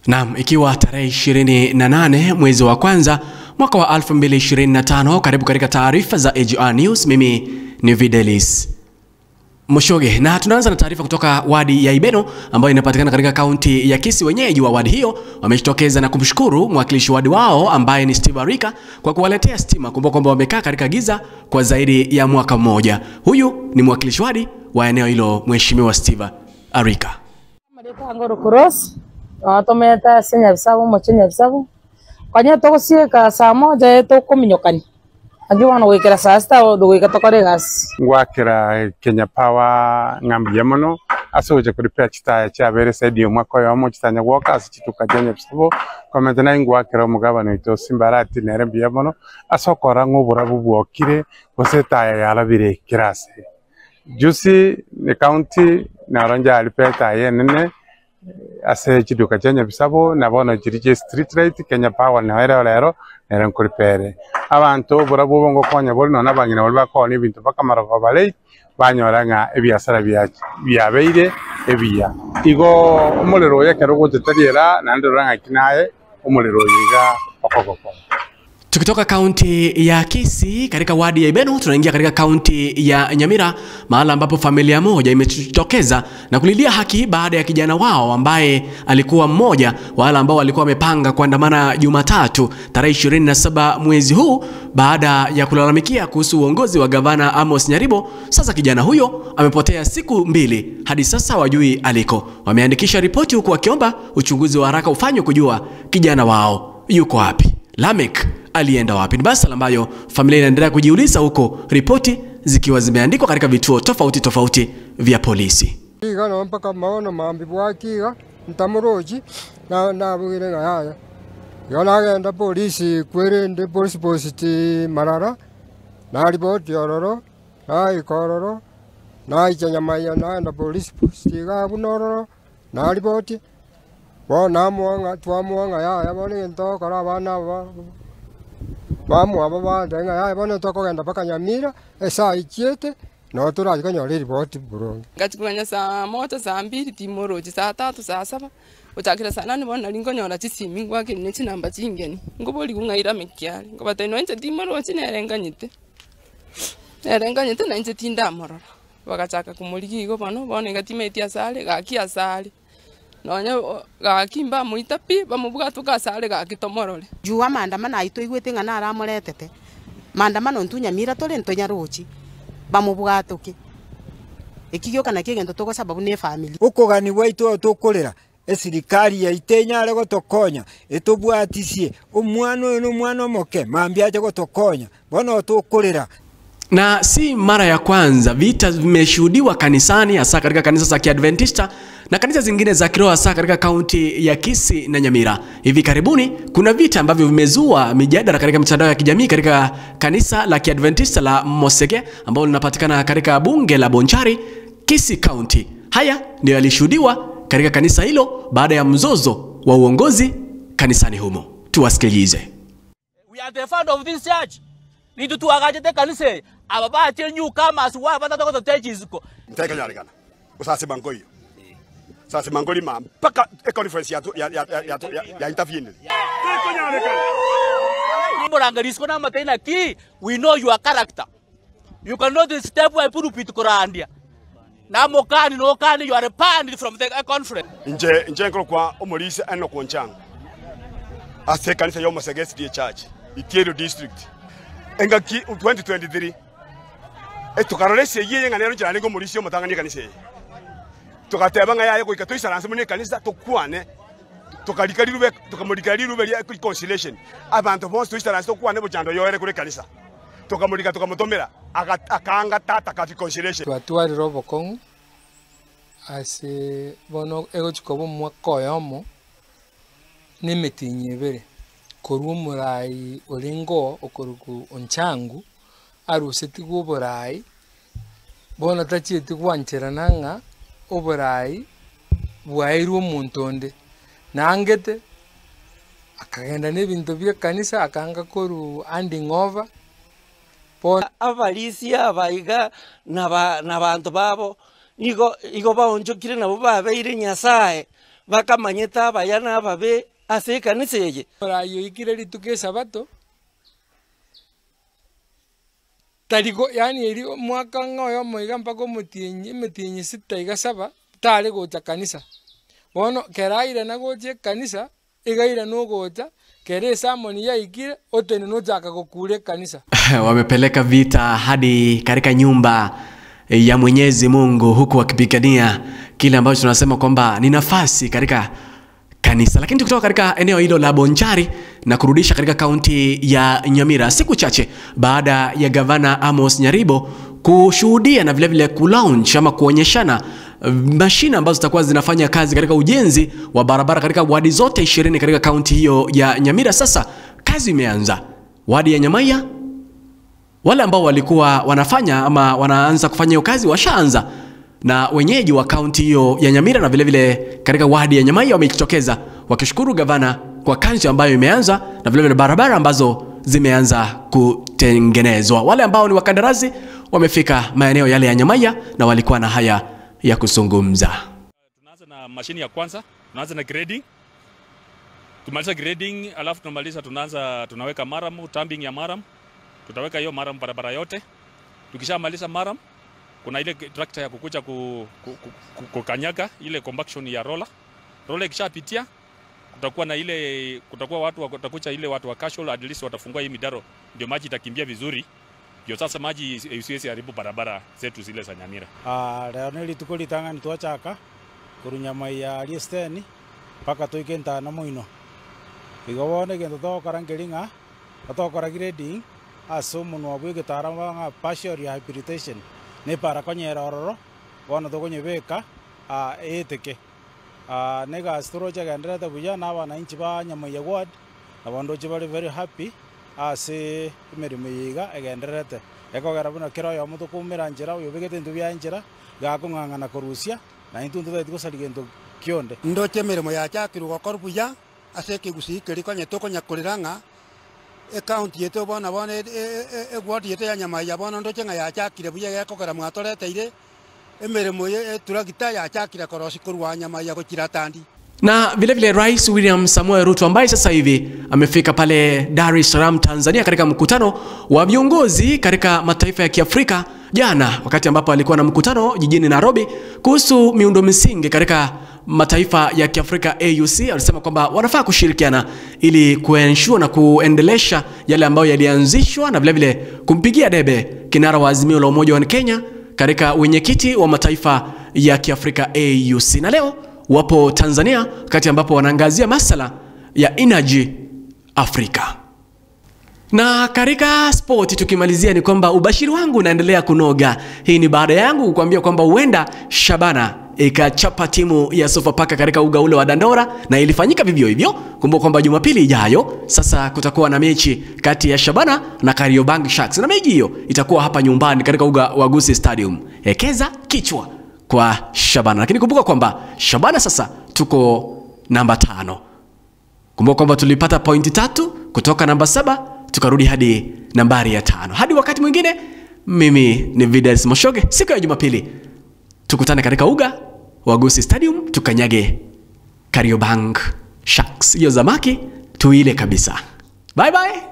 Naam, ikiwa tarehe 28 mwezi wa kwanza mwaka wa 2025, karibu katika taarifa za AGR News. Mimi ni Videlis Moshoge na tunaanza na taarifa kutoka wadi ya Ibeno ambayo inapatikana katika kaunti ya Kisii. Wenyeji wa wadi hiyo wamejitokeza na kumshukuru mwakilishi wadi wao ambaye ni Steve Arika kwa kuwaletea stima. Kumbuka kwamba wamekaa katika giza kwa zaidi ya mwaka mmoja. Huyu ni mwakilishi wadi wa eneo hilo, Mheshimiwa Steve Arika. Amarieta Cross notomete ase Nyabisabu omochie Nyabisabu, konya togosieka saa moja tokominyokania, naki bono goikera saa sita goika tokore egasi. Ngwakera Kenya Power ng'a mbuya mono ase ogocha koripera chitaya chiabeire zaidi ya omwaka oyomo chitanya gwoka ase chituka chia Nyabisabu. Komenta naye ngwakera omogabana oito Simba Arati nere mbuya mono ase okorora ng'a oborabu bwokire gose etaya yarabire kera ase. Juzi ecounty naro njaripera etaya enene ase chiduka chia Nyabisabo, na bono chiria chia street light, Kenya Power nao ere rero, nere nkoripere. Abanto oborabu obo ngokonya bore nonya abang'ina baria bakoonia ebinto mpaka amaroba bare banyora ng'a ebiasara bia biabeire ebiya. Igo omorero oyo ekero ogocha tari era naende rora ng'aki naye omorero oyo iga okogokonya. Tukitoka kaunti ya Kisii katika wadi ya Ibeno tunaingia katika kaunti ya Nyamira, mahala ambapo familia moja imejitokeza na kulilia haki baada ya kijana wao ambaye alikuwa mmoja wa wale ambao walikuwa wamepanga kuandamana Jumatatu tarehe 27 mwezi huu baada ya kulalamikia kuhusu uongozi wa gavana Amos Nyaribo. Sasa kijana huyo amepotea siku mbili, hadi sasa hawajui aliko. Wameandikisha ripoti huku wakiomba uchunguzi wa haraka ufanywe kujua kijana wao yuko wapi. Lamek alienda wapi? Ni maswala ambayo familia inaendelea kujiuliza huko, ripoti zikiwa zimeandikwa katika vituo tofauti tofauti vya polisi. Iga no mpaka maono mambi bwakiga ntamurochi na nabugire ng'a yaya igo nagenda polisi kwerende polisi post marara naripoti ororo naika ororo naicha nyamaiya naenda polisi post iga abwo nororo naripoti bono namoa ng'a twamoa ng'a yaya bono egento togokora abana aba bamwabo bantebia ng'a yaya bono tokogenda mpaka Nyamira esaa echiete nabo torachi konyora eripoti boronge. Ngachia koganya saa moja, saa mbili timorochi, saa tatu, saa saba, gochakera saa nane bono nari nkonyora chisimi ngwakerwa ne chinamba chingeni, nkoborigwa ng'a irame ki are, nkobatebia nonya inche timorochi nere nganyete, nere nganyete na inche tindamorora. Bagachaka komorigia igo bono, bono iga timaeti ase are, gaki ase are. Nonya gaki mbamoita pi, bamobwatoke asare gaki tomorore. Juu amaandamano ayio twaigwete ng'a naro amoretete, maandamano intwe Nyamira tore ntonyarochi, bamobwatoke. Eki gioka nakio egento togosaba buna efamiri. Okogania gwaito tokorera, esirikari yaito enyare gotokonya, etobwatisie, omwana oyo nomwana omoke, mambia ache gotokonya, bono tokorera. Na si mara ya kwanza vita vimeshuhudiwa kanisani, hasa katika kanisa za Kiadventista na kanisa zingine za kiroho, hasa katika kaunti ya Kisii na Nyamira. Hivi karibuni kuna vita ambavyo vimezua mijadala katika mitandao ya kijamii katika kanisa la Kiadventista la Mosege ambalo linapatikana katika bunge la Bonchari, Kisii County. Haya ndiyo yalishuhudiwa katika kanisa hilo baada ya mzozo wa uongozi kanisani humo. Tuwasikilize. We are the founder of this church. Nintu twagachete kanisa eye. Aba bache newcomers wa batata gototecha chisiko. Ntekanyarekana gosasima nkoiyo sasima nkorima mpaka econference ya ya ya ya ya, ya intervene Ntekanyarekana Nimoranga risiko namatei naki we know your character. You cannot step by pulpit korandia. Namokani nokani you are banned from the conference. Inche inche nkorokwa omorisia Enock Onchanga ase ekanisa ya Omosege SDA Church Itielo District engaki 2023 tokarora esegi eye ng'a nero inche narenge omorisia omotang'ani ekanisa eye togateba ng'a yaya goika toisaranse buna ekanisa tokwane tokarika rirube tokamorikera rirube ria reconciliation abanto bonsi toisaranse tokwane bochando yoere korwa ekanisa tokamorika tokamotomera akaanga tata ka reconciliation. Twatwarire obokong'u ase bono egochia koba omwaka oyomo, na emetienyi ebere, korwa omorai orenge oo okorokwa Onchangu, arusetigwe oborai, bono tachieti gwancherana ng'a oborai bwaeirwe omonto onde. Naangete, akagenda na ebinto bia ekanisa akaanga korwa handing over, bono. Abarisia aba iga na abanto babo nigo igo baonchokire nabwo babeire Nyasae. bakamanyete abaya na ababe ase ekanisa eye. Omoraai oikire rituko esabato, tari go yaani eri omwaka ng'a oyomo iga mpaka omotienyi emetienyi sita iga saba, tare gocha kanisa. Bono kera airana gocha ekanisa, iga airana ogocha, kera esamoni yaikire, otenena ochaka gokura ekanisa. Wamepeleka vita hadi katika nyumba ya Mwenyezi Mungu huku wakipigania kile ambacho tunasema kwamba ni nafasi katika kanisa. Lakini tukitoka katika eneo hilo la Bonchari na kurudisha katika kaunti ya Nyamira, siku chache baada ya gavana Amos Nyaribo kushuhudia na vilevile kulaunch ama kuonyeshana mashine ambazo zitakuwa zinafanya kazi katika ujenzi wa barabara katika wadi zote 20 katika kaunti hiyo ya Nyamira. Sasa kazi imeanza wadi ya Nyamaiya, wale ambao walikuwa wanafanya ama wanaanza kufanya hiyo kazi washaanza, na wenyeji wa kaunti hiyo ya Nyamira na vilevile katika wadi ya Nyamaiya wamejitokeza wakishukuru gavana kwa kazi ambayo imeanza na vilevile barabara ambazo zimeanza kutengenezwa. Wale ambao ni wakandarasi wamefika maeneo yale ya Nyamaiya na walikuwa na haya ya kuzungumza. Tunaanza na mashini ya kwanza, tunaanza na grading. Tumaliza grading, alafu tunamaliza tunaanza tunaweka maram, tambing ya maram. Tutaweka hiyo maram barabara yote. Tukishamaliza maram, kuna ile tractor ya kukuja kukanyaga ile compaction ya roller. Roller ikishapitia kutakuwa na ile kutakuwa watu watakuja ile watu wa casual at least watafungua hii midaro ndio maji itakimbia vizuri. Ndio sasa maji isiwezi haribu barabara zetu zile za Nyamira. Rero nä rituko ritang'ani twachaka korwa Nyamaiya aria esteni mpaka toike ntana moino. Igo bono egento togokora nkeri ng'a, togokora grading ase omonwa bwa egetara ng'a partial rehabilitation, na epara konyera ororo, bono tokonyebeka eeteke. Na egasi toroche egendererete buya na abananchi ba Nyamaiya ward, nabo ndoche bare very happy ase emeremo eye iga egendererete. Ekogera buna kera oyomo tokoumera nchera, oyobegete ebinto biaye nchera, iga akong'ang'ana korusia, na intwe ntotageti gosaria gento kionde. Ndoche emeremo yachakirwe gokorwa buya ase ekegusii keria konya tokonya korera ng'a ecounty yetu bono bono eward yetu ya Nyamaiya bono ndoche ng'a yachakire buya gekogera mwatoreteire emeremo ye etractor yachakire korosia korwa Nyamaiya gochira Tandi. Na vilevile Rais William Samoei Ruto ambaye sasa hivi amefika pale Dar es Salaam Tanzania katika mkutano wa viongozi katika mataifa ya Kiafrika jana, wakati ambapo alikuwa na mkutano jijini Nairobi kuhusu miundo misingi katika mataifa ya Kiafrika AUC, alisema kwamba wanafaa kushirikiana ili kuensure na kuendelesha yale ambayo yalianzishwa na vilevile kumpigia debe kinara wa Azimio la Umoja wa Kenya katika wenyekiti wa mataifa ya Kiafrika AUC. Na leo wapo Tanzania wakati ambapo wanaangazia masala ya energy Afrika. Na katika sport tukimalizia ni kwamba ubashiri wangu unaendelea kunoga. Hii ni baada yangu kukuambia kwamba huenda Shabana ikachapa timu ya Sofapaka katika uga ule wa Dandora, na ilifanyika vivyo hivyo. Kumbuka kwamba Jumapili ijayo sasa kutakuwa na mechi kati ya Shabana na Kariobangi Sharks, na mechi hiyo itakuwa hapa nyumbani katika uga wa Gusii Stadium. Ekeza kichwa kwa Shabana, lakini kumbuka kwamba Shabana sasa tuko namba 5. Kumbuka kwamba tulipata pointi 3 kutoka namba 7 tukarudi hadi nambari ya 5. Hadi wakati mwingine, mimi ni Vidas Moshoge. Siku ya Jumapili tukutane katika uga wa Gusii Stadium tukanyage Kariobangi Sharks. Hiyo zamaki tuile kabisa. Bye bye.